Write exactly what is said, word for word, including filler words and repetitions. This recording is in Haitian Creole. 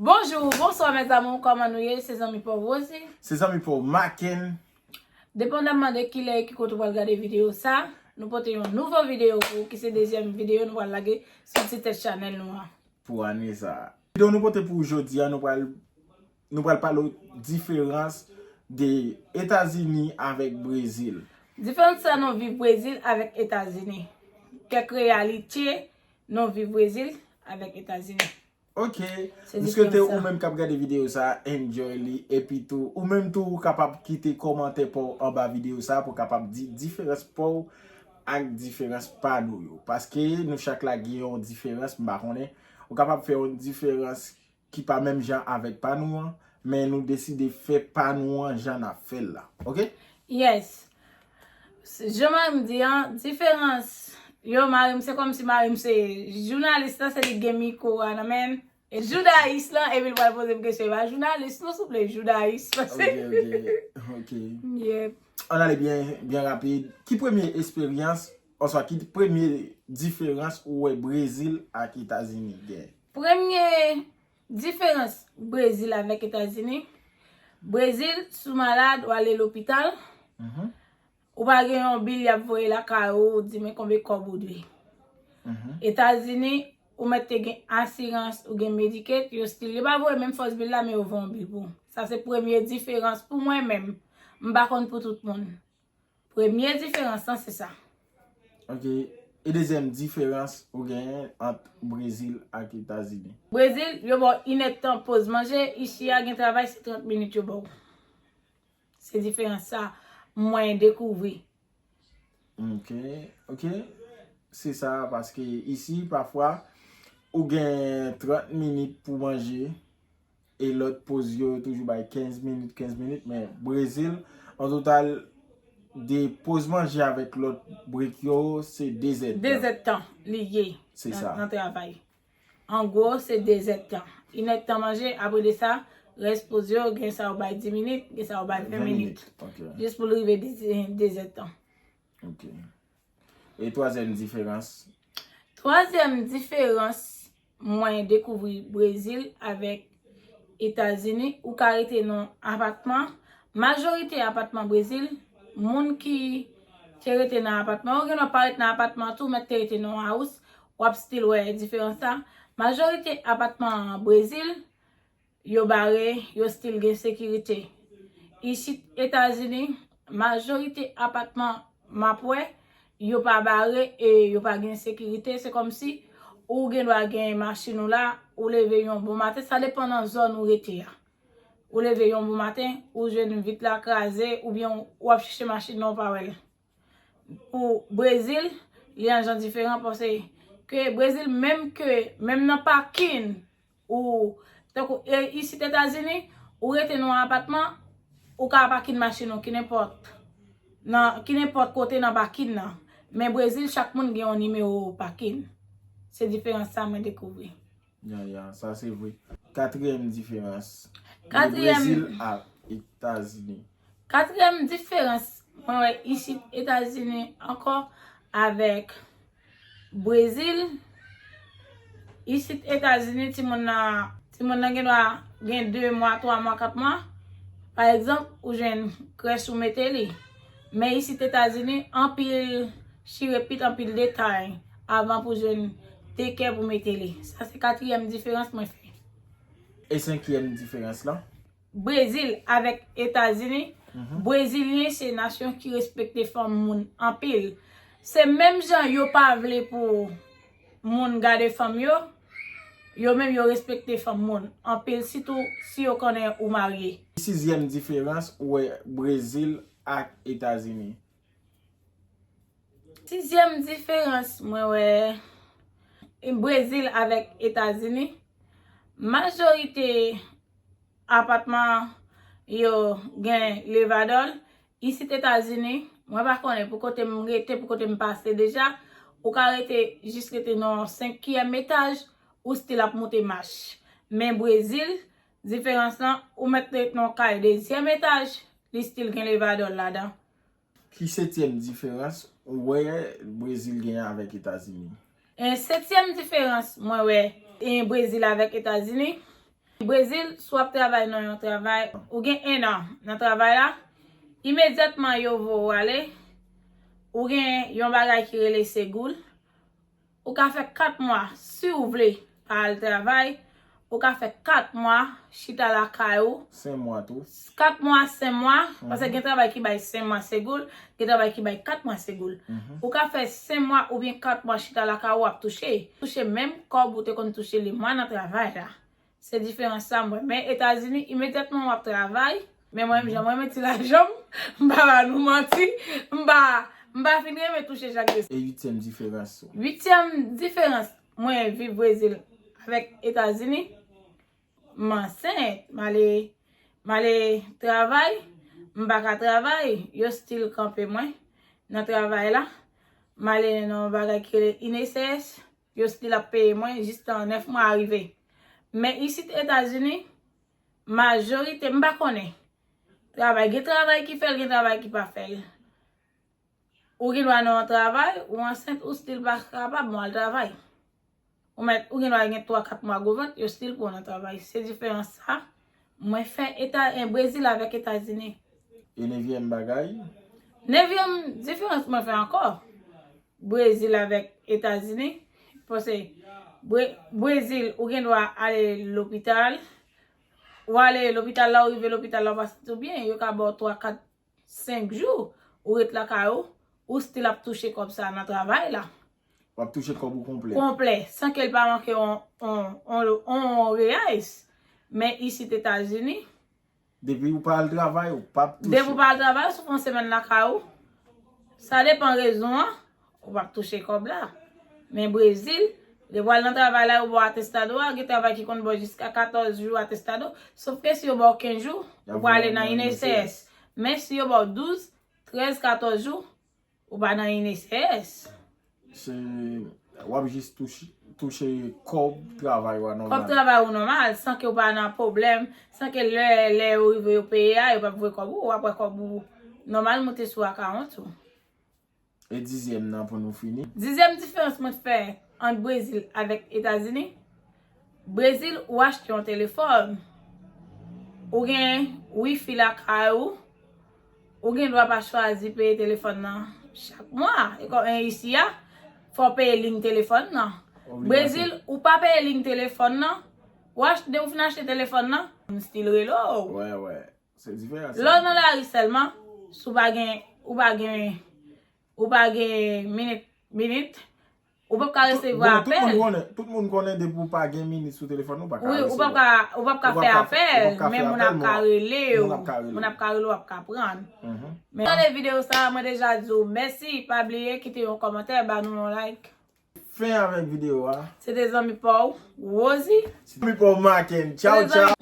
Bonjou, bonswa mes amours, kòman nou ye? Se zanmi pa w Rosie. Se zanmi pa w Maken. Depandaman de kilè e ki kote w pral gade videyo sa, nou pote yon nouvo videyo pou ou ki se dezyèm videyo nou pral lage sou ti tèt chanèl nou an. Pou ane sa. Videyo nou pote pou ou jodi a, nou pral nou pral pale w diferans de Etazini avèk Brezil. Diferans sa nou viv Brezil avèk Etazini. Kèk reyalite nou viv Brezil avèk Etazini. Ok. M swete ou menm k ap gade videyo sa a, enjoy li. Epi tou, ou menm tou, ou kapab kite kòmantè pa w anba videyo sa a pou w kapab di diferans pa w ak diferans pa nou yo. Paske nou chak la gen yon diferans, m pa konnen. Ou kapab fè yon diferans ki pa menm jan avèk pa nou an, men nou deside fè pa nou an jan n ap fè l la. Ok? Yes. Jan mari m di an, diferans yo, mari m se kòmsi mari m se jounalis lan, se li k gen mikwo a nan men l. E joudayis lan, epi l pral poze m kesyon, e pa jounalis non, souple, joudayis. Ok, ok, ok. Yep. Ann ale byen, byen rapid. Ki premye esperyans, oswa ki premye diferans ou wè Brezil ak Etazini gen? Premye diferans Brezil avèk Etazini, Brezil, si w malad, w ale lopital, Mhm. ou pa gen yon bil y ap voye lakay ou, di men konbe kòb ou dwe. Mhm. Etazini, ou mèt te gen asirans, ou gen Medicaid, yo still, yo pa voye menm fòs bil la, men yo voye yon bil pou ou. Sa se premye diferans pou mwen menm. M pa konn pou tout moun. Premye diferans lan se sa. Ok. E dezyèm diferans ou genyen ant Brezil ak Etazini? Brezil, yo ba w inèdtan poz manje, isi a gen travay se trant minit yo ba w. Se diferans sa mwen dekouvri. Ok, ok. Se sa, paske isi, pafwa, ou gen trant minit pou manje, e lòt poz yo toujou bay kenz minit, kenz minit, men Brezil, an total, de poz manje avèk lòt brek yo, se de zèdtan. De zèdtan li ye Se nan, sa. nan travay. An gwo, se de zèdtan. Inèdtan manje, apre de sa, rès poz yo, gen sa yo bay dis minit, gen sa yo bay ven minit. Ok, Jis pou l rive de, de zèdtan. ok. E twazyèm diferans? Twazyèm diferans, mwen dekouvri Brezil avèk Etazini, ou ka rete nan apatman. Majorite apatman Brezil, moun ki te rete nan apatman, ou gen dwa pa ret nan apatman tou, men te rete nan yon house, w ap still wè diferans sa. Majorite apatman Brezil, yo bare, yo still gen sekirite. Isit Etazini, majorite apatman m ap wè, yo pa bare e yo pa gen sekirite. Se kòmsi ou gen dwa gen machin ou la, ou leve yon bon maten, sa depann nan zòn ou rete a. Ou leve yon bon maten, ou jwenn vit la kraze, oubyen w ap chèche machin nan, ou pa wè l. Pou Brezil, li yon jan diferan, paske Brezil, menm ke, menm nan pakin, ou, tankou, e, isit Etazini, ou rete nan yon apatman, ou ka pakin machin ou, ki nenpòt, nan, ki nenpòt kote nan pakin nan. Men Brezil, chak moun gen yon nimewo pakin. Se diferans sa mwen dekouvri. Ya, ya, sa se vre. Katriyèm diferans. Katriyèm. Brezil ak Etazini. Katriyèm diferans, mwen wè isit Etazini ankò avèk Brezil. Isit Etazini, timoun nan, timoun nan gen dwa gen de mwa, twa mwa, kat mwa. Pa egzanp, ou jwenn krèch ou mete li. Men isit Etazini, anpil chirepit, anpil detay avan pou jwenn dekè pou mete li. Sa se katriyèm diferans mwen fè. E senkyèm diferans lan? Brezil avèk Etazini, Brezilyen se nasyon ki respekte fanm moun anpil. Se menm jan yo pa vle pou moun gade fanm yo, yo menm yo respekte fanm moun anpil, sitou si yo konnen ou marye. Sizyèm diferans, ou wè Brezil ak Etazini. Sizyèm diferans mwen wè Brezil avèk Etazini, majorite apatman yo gen levadòl. Isit Etazini, mwen pa konnen pou kote m rete, pou kote m pase deja, ou ka rete, jis rete nan senkyèm etaj, ou still ap moute mach. Men Brezil, diferans lan, ou mèt rete nan kay dezyèm etaj, li still gen levadòl ladan. Ki setyèm diferans ou wè Brezil genyen avèk Etazini? E setyèm diferans mwen wè e Brezil avèk Etazini, Brezil, si w ap travay nan yon travay, ou gen en an nan travay la, imedyatman yo voye w ale, ou gen yon bagay ki rele seguro. Ou ka fè kat mwa, si w vle pa al travay, ou ka fè kat mwa chita lakay ou. Senk mwa tou. Kat mwa, senk mwa, paske gen travay ki bay senk mwa seguro, gen travay ki bay kat mwa seguro. Ou ka fè senk mwa oubyen kat mwa chita lakay ou, w ap touche. Touche menm kòb ou te konn touche lemwa nan travay la. Se diferans sa m wè. Men Etazini, imedyatman w ap travay, men mwen menm jan mwen renmen ti lajan m, m pa ba nou manti, m pa, m pa fin renmen touche chak de. E uityèm diferans ou? Uityèm diferans mwen viv Brezil avèk Etazini, m ansent, m ale, m ale travay, m pa ka travay, yo still kanpe mwen nan travay la. M ale nan yon bagay ki rele I N S S, yo still ap peye mwen jistan nèf mwa a rive. Men isit Etazini, majorite, m pa konnen. Travay, gen travay ki fè l, gen travay ki pa fè l. Ou gen dwa nan yon travay, ou ansent, ou still pa kapab, bon, al travay. Ou mèt, ou gen dwa gen twa, kat mwa gwo vant, yo still pran w nan travay. Se diferans sa mwen fè Eta, en, Brezil avèk Etazini. E nevyèm bagay? Nevyèm diferans mwen fè ankò. Brezil avèk Etazini. Paske Bre-, Brezil, ou gen dwa ale lopital. Ou ale lopital la, ou rive lopital la, ou pa santi w byen. Yo ka ba w twa, kat, senk jou, ou ret lakay ou, ou still ap touche kòb sa nan travay la. W ap touche kòb ou konplè. Konplè, san ke l pa manke on, on, on, on reais. Men isit Etazini, depi ou pa al travay, ou p ap touche. Depi ou pa al travay, si w fè yon semèn lakay ou, sa depan rezon an, ou p ap touche kòb la. Men Brezil, depi w al nan travay la, yo ba w atestado a, gen travay ki konn ba w jiska katòz jou atestado, sof ke si yo ba w kenz jou, ou prale nan I N S S. Men si yo ba w douz, trèz, katòz jou, ou pa nan I N S S. Se, w ap jis touche, touche kòb travay ou a nòmal. Kòb travay ou nòmal, san ke w pa nan pwoblèm, san ke lè, lè yo rive yo peye a, yo p ap voye kòb ou, w ap wè kòb ou nòmal moute sou akawont ou. E dizyèm nan pou nou fini. Dizyèm diferans mwen fè ant Brezil avèk Etazini. Brezil, ou achte yon telefòn. Ou gen wifi lakay ou. Ou gen dwa pa chwazi peye telefòn nan chak mwa. E kòm, en, isi a, fò w peye liy telefòn nan. Obligasyon. Brezil, ou pa peye liy telefòn nan. Ou achte, depi w fin achte telefòn nan, moun still rele w. Wè, wè. Se diferans. Lè w nan lari sèlman, si w pa gen, ou pa gen, ou pa gen minit, minit, ou p ap ka resevwa apèl. Bon, tout moun konnen, tout moun konnen depi w pa gen minit sou telefòn ou, ou p ap ka resevwa. Wi, ou p ap ka, ou p ap ka fè apèl, men moun ap ka rele w. Moun ap ka rele w, ap ka pran. Men tande videyo sa, mwen deja di w mèsi, pa bliye kite yon kòmantè, ba nou yon like. Fen avèk videyo a. Se te zanmi pa w, Rosie. Se zanmi pa w, Maken. Tchaw, tchaw.